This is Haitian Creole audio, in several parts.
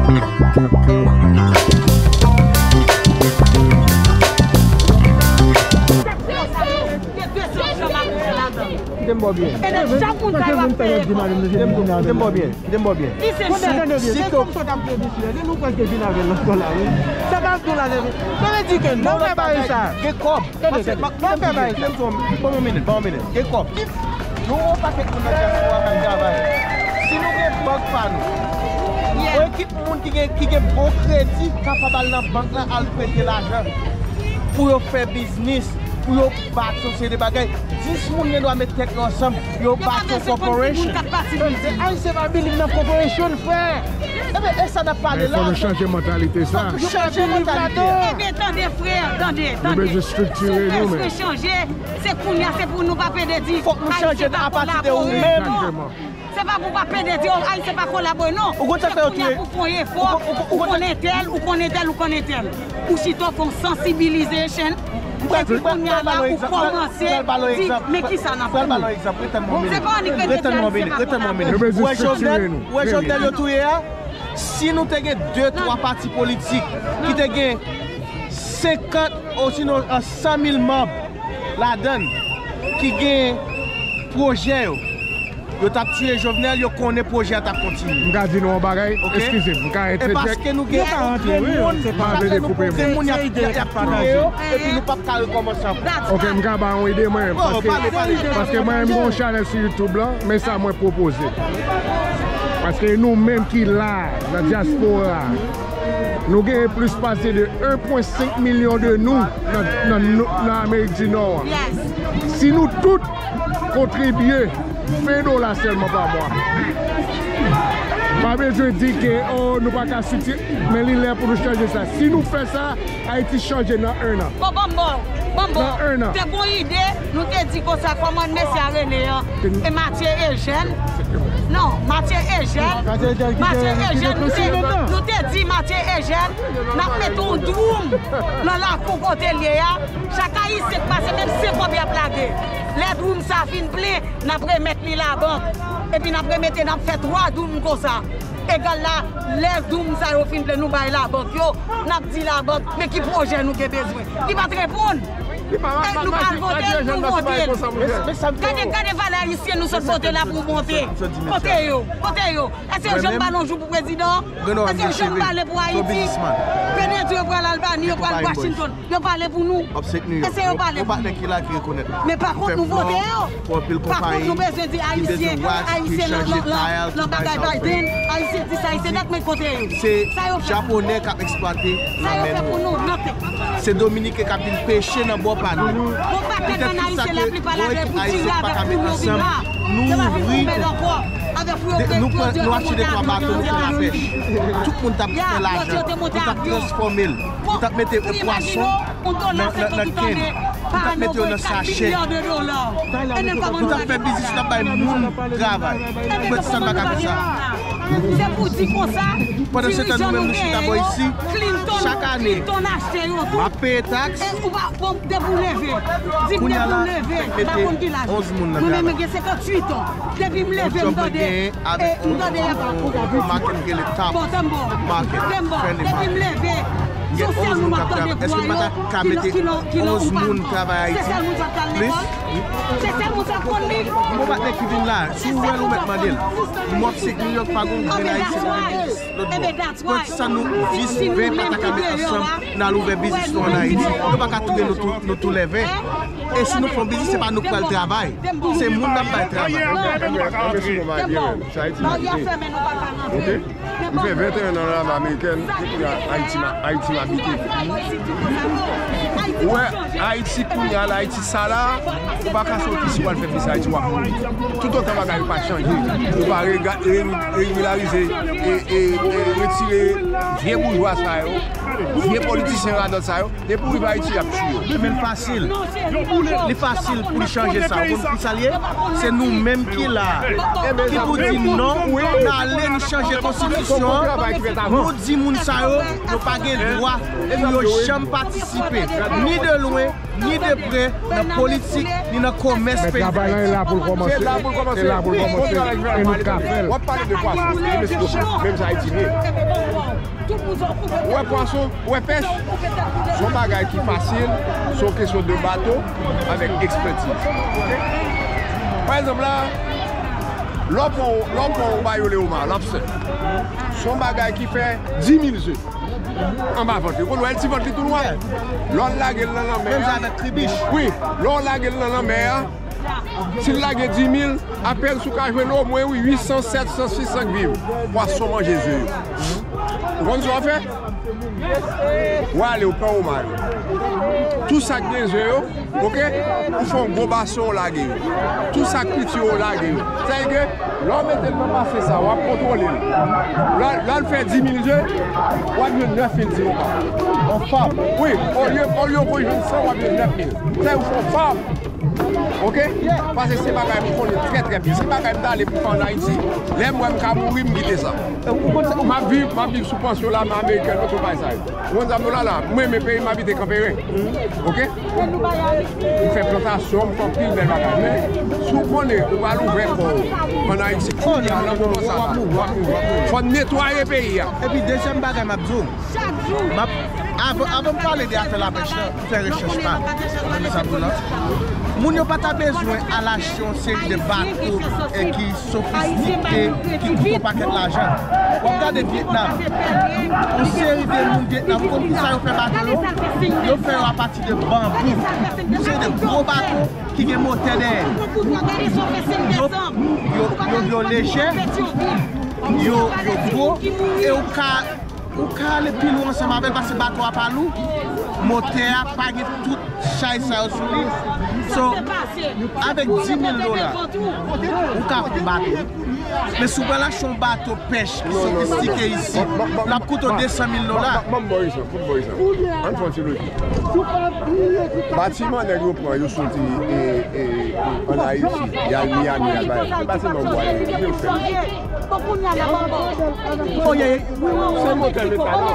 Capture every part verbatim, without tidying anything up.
Kite m ba w byen. Kite m ba w byen. Kite m ba w byen. Li se chou. Tande byen, se konsa w t ap fè misye. Se nou prèske fin avè l nan skò la, wi. Sa m ap di w la, se vre. Sa vle di ke nan fè bagay sa. Gen kòb. Tande, tande. Nan fè bagay sa. Ban m yon minit, ban m yon minit. Gen kòb. Nou yon pakèt moun nan dyaspora k ap travay. Si nou gen bank pa nou, yon ekip moun ki gen, ki gen bon kredi kapab al nan bank la, al prete lajan pou yo fè biznis, pou yo bati yon seri de bagay. Dis moun gen dwa met tèt yo ansanm, yo bati yon corporation. E Ayisyen pa believe nan corporation, frè. Ebyen, e sa n ap pale la. Fò nou chanje mantalite sa. Fòk nou chanje mantalite a. Ebyen, tande, frè, tande, tande. Nou bezwen estriktire nou menm. Si w bezwen chanje, se kounye a, se pou nou pa pede di Ayisyen pa kolabore, non. Se pa pou pa pede di, oh, Ayisyen pa kolabore, non. Ou konn sa k fè yo touye? Se kounye a pou fè yon efò, ou konnen tèl, ou konnen tèl, ou konnen tèl. Ou chita w fè yon sensibilization, epi kounye a la, ou kòmanse di, men kisa n ap fè? Se pa annik rete di Ayisyen pa kolabore. Ou wè Jovenel, ou wè Jovenel yo touye a? Si nou te gen de, twa pati politik ki te gen senkant, osinon, san mil manm ladan l ki gen pwojè yo, yo t ap tiye Jovenel, yo konnen pwojè a t ap kontinye. M ka di nou yon bagay? Eskize m, m ka entèjekte? E paske nou gen anpil moun, m pa vle dekoupe moun, moun y ap, y ap touye yo, epi nou p ap ka rekòmanse ankò. Ok, m ka ba yon ide mwen, paske, paske mwen menm m gen yon chanèl sou YouTube la, men sa mwen pwopoze. Paske nou menm ki la, nan dyaspora, nou genyen plis pase de en pwen senk milyon de nou nan, nan, nan Amerik di Nò a. Si nou tout kontribye ven dola sèlman pa mwa, pa bezwen di ke, oh, nou pa ka swichi, men li lè pou nou chanje sa. Si nou fè sa, Ayiti chanje nan en an. Bon, bon, bon. Bon, bon. Nan en an. Te gon ide, nou te di konsa, kòman mesye a rele an? E Matye Ejèn? Non, Matye Ejèn. Matye Ejèn, nou te, nou te di Matye Ejèn, n ap mete yon dwoum nan lakou kote l ye a. Chak Ayisyen k pase, menm se kòb y ap lage. Lè dwoum sa fin plen, n ap remèt li labank. Epi n ap remete, n ap fè twa dwoum konsa. Egal la, lè dwoum sa yo fin plen, nou bay labank yo, n ap di labank, men ki pwojè nou gen bezwen. Li pa t reponn. E nou pa al vote l, nou vote l. Gade, gade valè ayisyen nou sot vote la pou monte. Kote yo? Kote yo? Èske yo janm pale yon jou pou prezidan? Èske yo janm pale pou Ayiti? Benedyo yo pral Albany, yo pral Washington. Yo pale pou nou. Èske yo pale pou nou? Men pa kont nou vote yo. Pa kont nou bezwen di Ayisyen, Ayisyen nan, nan, nan bagay Biden, Ayisyen di sa, Ayisyen dat, men kote yo? Sa yo fè pou nou? Sa yo fè pou nou? Nothing. Se Dominiken k ap vin peche nan bò pa nou. Gon pakèt bann Ayisyen la, plipa ladan pou tire avèk pou yo vin la. Yo pa vin pou bèl ankò. Avèk pou yo, nou pran, nou achte de twa bato, nou pran lapèch. Tout moun t ap fè lajan, nou t ap transfòme l, nou t ap mete pwason nan, nan, nan kenn, nou t ap mete yo nan sachè. Nou t ap fè biznis, nou t ap bay moun travay. Mwen di sa n pa ka fè sa. Se pou di konsa, dirijan nou genyen yo, Clinton, Clinton achte yo tou. M ap peye taks. Depi w leve, di m depi w leve, m pa konn ki laj. Mwen menm, mwen gen senkanntuit an. Depi m leve, m tande, e, m tande y ap, bon, tanbò, tanbò. Depi m leve, se yon sèl moun m ap tande vwa yo, ki nan, ki nan ou pa. Se sèl moun sa k al lekòl. Se sèl moun sa k konn li. Gon patnè ki vin la, si w wè l, ou mèt mande l. M wè se New York, pa gon grenn Ayisyen nan lòt bò. Poukisa nou jis ven pa ta ka met ansanm, n al ouvè biznis nou ann Ayiti? Nou pa ka touye nou tou, nou tou lè ven. E si nou fè yon biznis, se pa nou k pral travay. Se moun n ap bay travay. Barya fèmen, nou pa ka rantre. M fè venteyen an nan lame amerikèn, se kounye a Ayiti m a, Ayiti m abite. Ou wè, Ayiti kounye a la, Ayiti sa la, ou pa ka soti si w al fè biznis Ayiti, w ap mouri. Toutotan bagay yo pa chanje, yo pa rega-, re-, regilarize, e, e, e, retire vye boujwa sa yo, vye politisyen radòt sa yo, depi w rive Ayiti, y ap tiye w. Men l fasil. Li fasil pou l chanje sa. Ou konn kisa l ye? Se nou menm ki la a, ki pou di non, n ale n chanje konstitisyon an. Nou di moun sa yo, yo pa gen dwa pou yo janm patisipe, ni de lwen, ni de pre, nan politik, ni nan komès peyi Dayiti. Men travay la, e la pou l kòmanse. E la pou l kòmanse. E nou ka fè l. W ap pale de pwason, e mesye, menm sa Ayiti vle. Ou wè pwason, ou wè pèch, se yon bagay ki fasil, se yon kesyon de bato avèk ekspertiz. Pa egzanp la, lè w pran, lè w pran yon bayo lewoma, lobster, se yon bagay ki fè dis mil ze anba vant li. Ou konn wè l ti vant li tou nwa. Lè w lage l nan lanmè a, wi, lè w lage l nan lanmè a, si l lage dis mil, apèn si w ka jwenn omwen, wi, uit san, sèt san, sis san k viv. Pwason manje ze yo. Ou konn sa w ap fè? Ou ale, ou pran omay yo. Tout sa k gen ze yo, oke? Ou fè yon gwo basen, ou lage yo. Tout sa k piti yo, ou lage yo. Sa vle di ke lè w mete l nan basen sa, w ap kontwole l. Lè, lè l fè dis mil ze, w ap jwenn nèf mil di yo pa. An fam. Wi, olye, olye w konn jwenn san, w ap jwenn nèf mil. Sa vle di ou fè yon fam. Oke? Paske se bagay m konnen trè, trè byen. Se bagay m t ale pou fè ann Ayiti. Lè m wè m ka mouri, m kite sa. M ap viv, m ap viv sou pansyon lame amerikèn, tout bagay sa yo. Ou konn sa m di w la la, mwen menm peyi m abite Kanperen. Oke? M fè plantasyon, m fè anpil bèl bagay. Men, si w konnen ou pral ouvè kò w ann Ayiti, kounye a, nan moman sa la, fò n netwaye peyi a. Epi, dezyèm bagay m ap di w, m ap, avan, avan m pale de afè lapèch la, m fè rechèch pa m. Ou konprann sa m di w la? Moun yo pa ta bezwen al achte yon seri de bato, e, ki sofistike, ki koute yon pakèt lajan. W ap gade Vyetnam, yon seri de moun Vyetnam, ou konn kisa yo fè bato yo? Yo fè yo apati de banbou. Yon seri de gwo bato ki gen motè dèyè. Yo, yo, yo, yo lejè, yo, yo gwo, e ou ka, ou ka ale pi lwen ansanm avè l, paske bato a pa lou, motè a pa gen tout chay sa yo sou li. So, avèk dis mil dola, ou ka fè bato. Men si w pral achte yon bato pèch ki sofistike isi, l ap koute w de san mil dola. Ban m ba w egzanp, ban m ba w egzanp. Ann fè yon ti lojik. Batiman nèg yo pran, yo soti, e, e, ann Ayiti, y al Miami, y al bay. Batiman bwa yo, yo fè. Se motè metal la.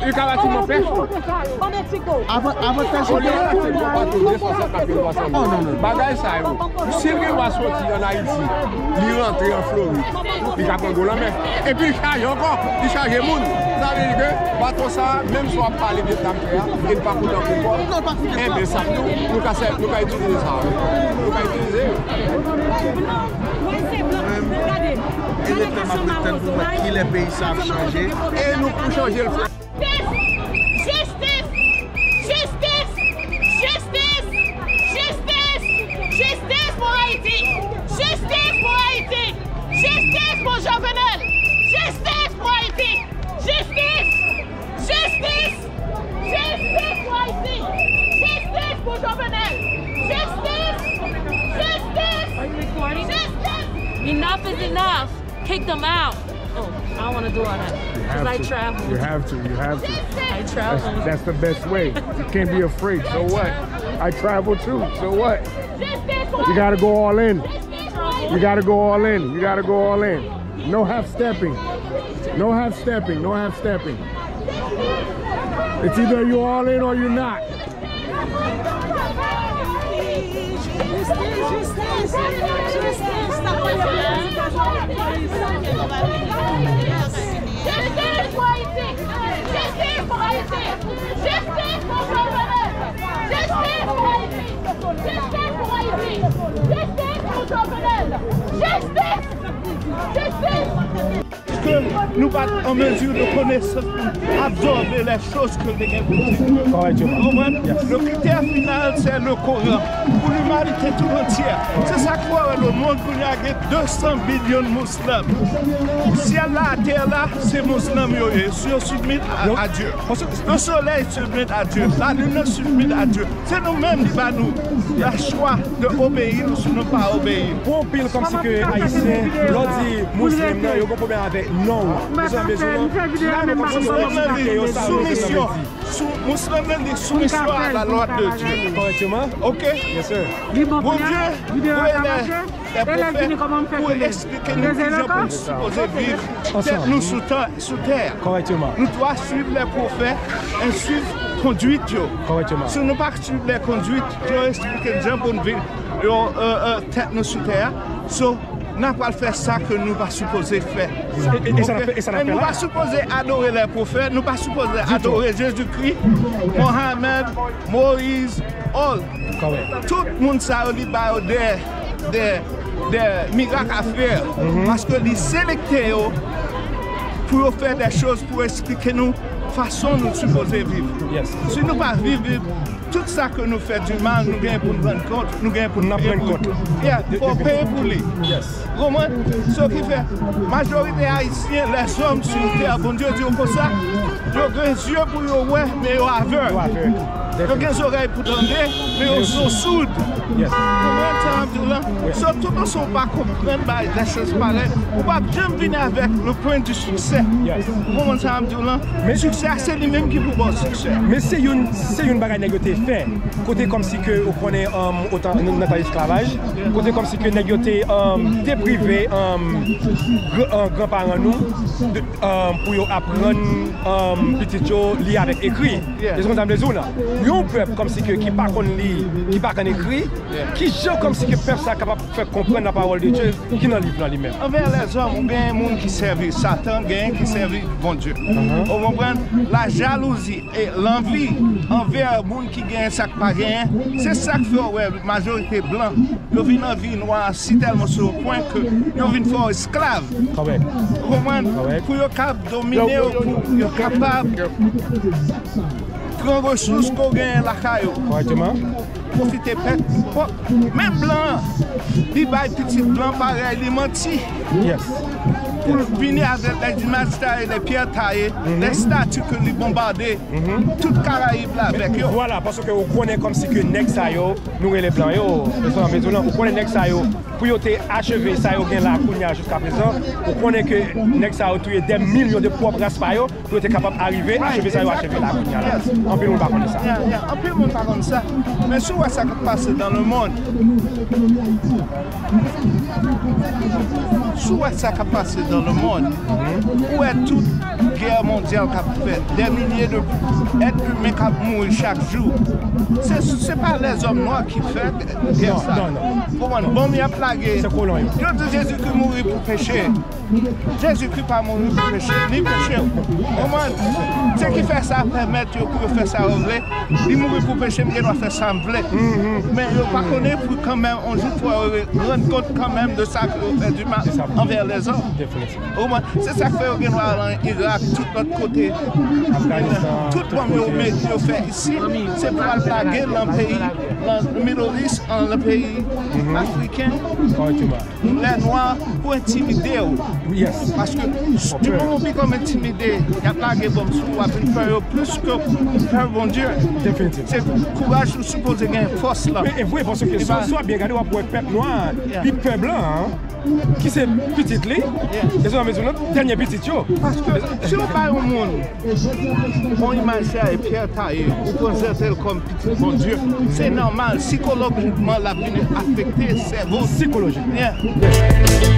Li ka batiman pèch tou. Avan, avan tèl. Olye w al achte yon gwo bato de san, san, kat mil twa san mil. Bagay sa yo, si l gen dwa soti ann Ayiti, li rantre an Florid, li ka pran gwo lanmè. Epi li chaje ankò, li chaje moun. Sa vle di ke bato sa a, menm si w ap pale Vyetnam fè a, e li pa koute anpil kòb, enben sa nou, nou ka sèvi, nou ka itilize sa a, wi. Nou ka itilize yo. Menm, e ret la m ap ret tann pou m wè kilè peyi sa ap chanje. E nou pou chanje l. Jistis! Jistis! Jistis! Jistis! Jistis pou Ayiti! Jistis pou Ayiti! Jistis pou Jovenel! Jistis pou Ayiti! Jistis! Jistis! Jistis pou Ayiti! Jistis pou Jovenel! Jistis! Jistis! Jistis! Enough is enough! Kick them out. Oh, I don't want to do all that. Because I travel. You have to. You have to. I travel. That's, that's the best way. You can't be afraid. So what? I travel too. So what? You gotta go all in. You gotta go all in. You gotta go all in. No half stepping. No half stepping. No half stepping. It's either you all in or you not. Jistis pou Ayiti! Jistis pou Ayiti! Jistis pou Jovenel! Jistis pou Ayiti! Jistis pou Ayiti! Jistis pou Jovenel! Jistis! Jistis! Ke nou pa t an mezi de konesans pou n absòbe lè choz ke l te gen pou di. Kòrèkteman. Ou konprann? Yes. Le critère final, c'est le Coran. Pou limanite tout antyè. Se sa k fè w wè le monde kounye a gen de san bilyon mouslèm. Syèl la, atè la, se mouslèm yo ye. Yo soumèt a, a Dye. Le soleil se soumet à Dieu. La lune se soumet à Dieu. Se nou menm ki ba nou la chwa de obeyi nou si nou pa obeyi. Pou anpil kòmsi ke ayisyen, lè w di mouslèm nan, yo gen pwoblèm avèk non w. Mezanmi, mezanmi, mouslèm nan di soumisyon. Sou, mouslèm nan di soumission à la loi de Dieu. Correctement. Ok? Yes, sir. Bondye voye lè, lè pwofèt pou eksplike nou kijan pou n sipoze viv tèt nou sou tè. Sou tè a. Correctement. Nou dwe swiv lè pwofèt e swiv konduit yo. Correctement. Si nou pa swiv lè konduit yo eksplike n jan pou n viv yo, euh, euh, tèt nou sou tè a. So, N a pral fè sa ke nou pa sipoze fè. E, e, e sa n ap fè, e sa n ap fè la? Nou pa sipoze adore lè pwofèt, nou pa sipoze adore Jezikri, Mohamed, Moyiz, all. Tout moun sa yo, li ba yo de, de, de mirak a fè. Paske li selekte yo pou yo fè de choz pou eksplike nou fason nou sipoze viv. Si nou pa viv, tout sa ke nou fè di mal, nou gen pou n rann kont, nou gen pou n peye pou li. Yeah, fò peye pou li. Ou konprann? Se ki fè, majorite Ayisyen, lèzòm sou tè, Bondye di yo konsa, yo gen zye pou yo wè, men yo avèg. Yo gen zòrèy pou tande, men yo zo soud. Ou konprann sa m ap di w la? So, tout osi w pa konprann bagay, lè chans parèt, ou p ap janm vini avèk le pwen di siksè. Ou konprann sa m ap di w la? Men siksè a, se li menm ki pou ba w siksè. Men se youn, se youn bagay nèg yo te fè. Kote kòmsi ke ou konnen, um, otan, nan tan esklavaj, kote kòmsi ke nèg yo te, um, te prive, um, gr-, uh, granparan nou de, um, pou yo aprann, um, pitit yo li avèk ekri. Èske w konprann sa m vle di w la? Yon pèp kòmsi ke ki pa konn li, ki pa konn ekri, ki jan kòmsi ke pèp sa kapab fè konprann la parole de Dieu ki nan liv lan li menm? Anvè lèzòm, ou gen moun ki sèvi Satan, gen ki sèvi Bondye. Ou konprann? Lajalouzi e lanvi anvè moun ki genyen sa k pa genyen, se sa k fè w wè majorite blan, yo vin anvi nwa si tèlman sou pwen ke yo vin fè w esklav. Ou konprann? Pou yo kab domine w, pou yo kapab pran resous ke w genyen lakay ou. Pwofite pèt. Bon, menm blan an, li bay pitit blan parèy li manti. Pou l vini avèk les images taillées, les pierres taillées, les statues ke li bonbade, tout Karayib la avèk yo. Vwala, paske ou konnen kòmsi ke nèg sa yo, nou rele blan yo, ou konnen nèg sa yo, pou yo te acheve sa yo gen la kounye a jiska prezan, ou konnen ke nèg sa yo touye dè milyon de pwòp ras pa yo, pou yo te kapab arive acheve sa yo acheve la kounye a la. Anpil moun pa konnen sa. Yeah, yeah. Anpil moun pa konn sa. Men si w wè sa k ap pase dans le monde, si w wè sa k ap pase dans le monde, ou wè tout gè mondyal k ap fèt, dè milye de èt imen k ap mouri chak jou. Se, se pa lèzòm nwa ki fè gè sa. Ou konprann? Bonm y ap lage. Se kolon yo. Yo di Jezikri mouri pou peche. Jezikri pa mouri pou peche, ni peche w. Ou konprann? Se ki fè sa pèmèt yo pou yo fè sa yo vle. Li mouri pou peche, m gen dwa fè sa m vle. Men yo pa konnen pou kanmenm, yon jou fò yo re-, rann kont kanmenm de sa ke yo fè di mal anvè lèzòm. Ou konprann? Se sa k fè yo gen dwa al an Irak, tout lòt kote. Tout bonm yo met, yo fè isi, se pou al lage nan peyi, nan Middle East, nan peyi afriken. Lè nwa pou entimide w. Paske di moman w pi kòm entimide, y ap lage bonm sou ou, w ap vin pè yo plis ke w pè Bondye. Se kouraj ou sipoze gen, fòs la. Men e vre, paske si w byen gade, w ap wè pèp nwa a, li pè blan an, ki se pitit li, e se nan mezon nan dènye pitit yo. Paske si w bay yon moun yon imaj sa e pyè taye, ou konsidere l kòm pitit Bondye, se nòmal, sikolojikman, l ap vin afekte sèvo l. Sikolojikman. Yeah.